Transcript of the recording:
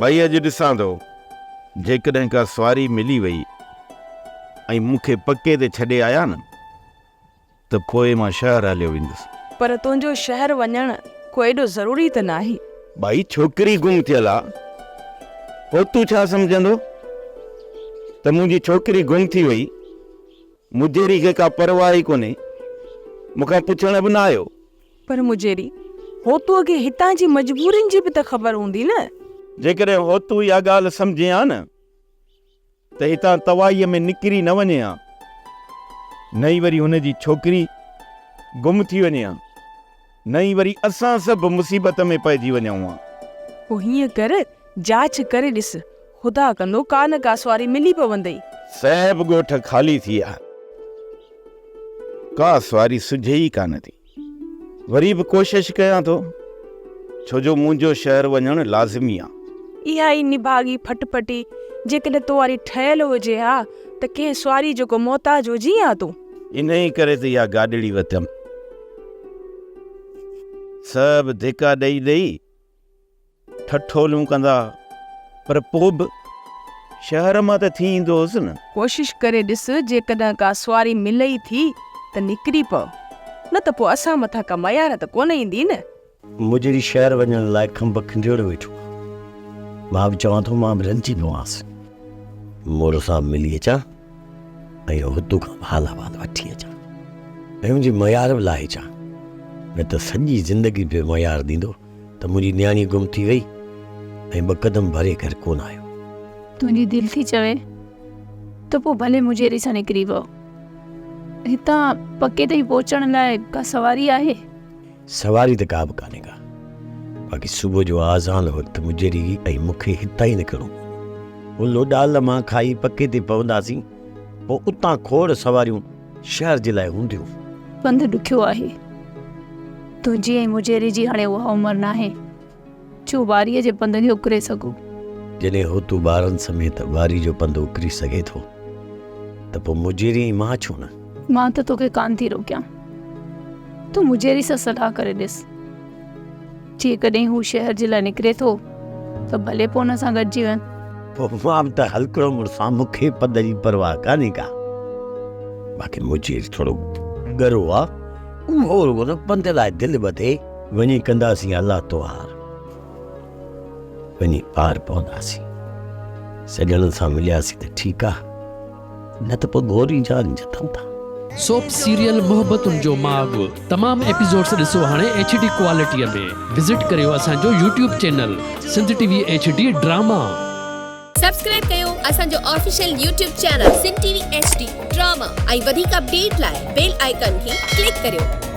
ڀائي اڄ ڏسان ٿو، جيڪڏهن ڪا سواري ملي وئي ۽ مون کي پڪي تي ڇڏي آيا نه ته پوء مان شهر هليو ويندس. پر تنهنجو شهر وڃڻ ڪو ايڏو ضروري ته ناهي. ڀائي ڇوڪري گم ٿيل آ، هوتو ڇا سمجهندو ته منهنجي ڇوڪري گم ٿي وئي، مجيري کي ڪا پرواهه ئي ڪونهي، مون کان پڇڻ به نه آيو. پر مجيري، هوتوء کي هتان جي مجبورين جي به ته خبر هوندي نه؟ جيڪڏهن هوتو اها ڳالهه سمجهي ها نه ته هتان تواهيء ۾ نڪري نه وڃي ها، نه ئي وري هن جي ڇوڪري گم ٿي وڃي ها، نه ئي وري اسان سڀ مصيبت ۾ پئجي وڃون ها. پوء هيئن ڪر، جاچ ڪري ڏس، خدا ڪندو ڪا نه ڪا سواري ملي پوندئي. سڀ ڳوٺ خالي ٿي ويا. ڪا سواري سجهي ئي ڪانه ٿي. وري به ڪوشش ڪيان ٿو، ڇو جو منهنجو شهر وڃڻ لازمي آ. اها ئي نڀاڳي ڦٽڦٽي جيڪڏهن تو واري ٺهيل هجي ها ته ڪنهن سواري جو ڪو محتاج هجين ها تون. انهيء ڪري ته اها گاڏڙي وتيم. سڀ ڌڪا ڏئي ڏئي ٺٺوليون ڪندا پر پوء به شهر مان ته ٿي ايندو هوس نه. ڪوشش ڪري ڏس جيڪڏهن ڪا سواري ملئي ٿي ته نڪري پئو نه ته پوء اسان مٿان ڪا ميار ته ڪونه ايندي نه. مجري شهر وڃڻ لاء کنڀ کنڊيوڙي ويٺو آ. مان به چوان ٿو مان به رنجي پوانس. مور سان به ملي اچان ۽ هتو کان به حال احوال وٺي اچان ۽ ان جي ميار به لاهي اچان نه ته سڄي زندگي پيو ميار ڏيندو. ته منهنجي نياڻي گم ٿي وئي ۽ ٻه قدم ڀري گهر ڪونه آيو. تنهنجي دل ٿي چوي ته پوء ڀلي مجيري سان نڪري پئو. هتان پڪي تائين پهچڻ لاء ڪا سواري آهي؟ سواري ته ڪا به ڪانهي ڪا. باقي صبح جو آذان وقت مجيري ۽ مون کي هتان ئي نڪرڻو پوندو. هو لوڏال مان کائي پڪي تي پونداسين، پوء اتان کوڙ سواريون شهر جي لاء هونديون. پنڌ ڏکيو آهي. تنهنجي ۽ مجيري جي هاڻي اها عمر ناهي جو واريء جي پنڌ کي اڪري سگهو. جڏهن هوتو ٻارن سميت واري جو پنڌ اڪري سگهي ٿو ته پوء مجيري ۽ مان ڇو نه؟ مان ته توکي ڪانه ٿي روڪيان. تون مجيري سان صلاح ڪري ڏس. جيڪڏهن هو شهر جي لاء نڪري ٿو ته ڀلي پوء ان سان گڏجي وڃ. پوء مان به ته هلڪڙو مڙس آهيان، مون کي پد جي پرواهه ڪانهي ڪا. باقي مجير ٿورو ڳرو آ، اهو رڳو نه پنڌ لاء دل ٻڌي. وڃي ڪنداسين الله توهار، وڃي پار پونداسين. سڄڻن سان ملياسين ته ٺيڪ آ. نه ته پوء گوري جان جتن ٿا. سوپ سيريل محبتن جو ماڳ تمام ايپيسوڊس ڏسو هاڻي ايڇ ڊي ڪوالٽيء ۾ وزٽ ڪريو اسان جو YouTube channel Sindh T V H D drama. Subscribe ڪيو اسان جو official YouTube channel Sindh T V H D drama ۽ وڌيڪ اپڊيٽ لاء بيل آئيڪان کي ڪلڪ ڪريو.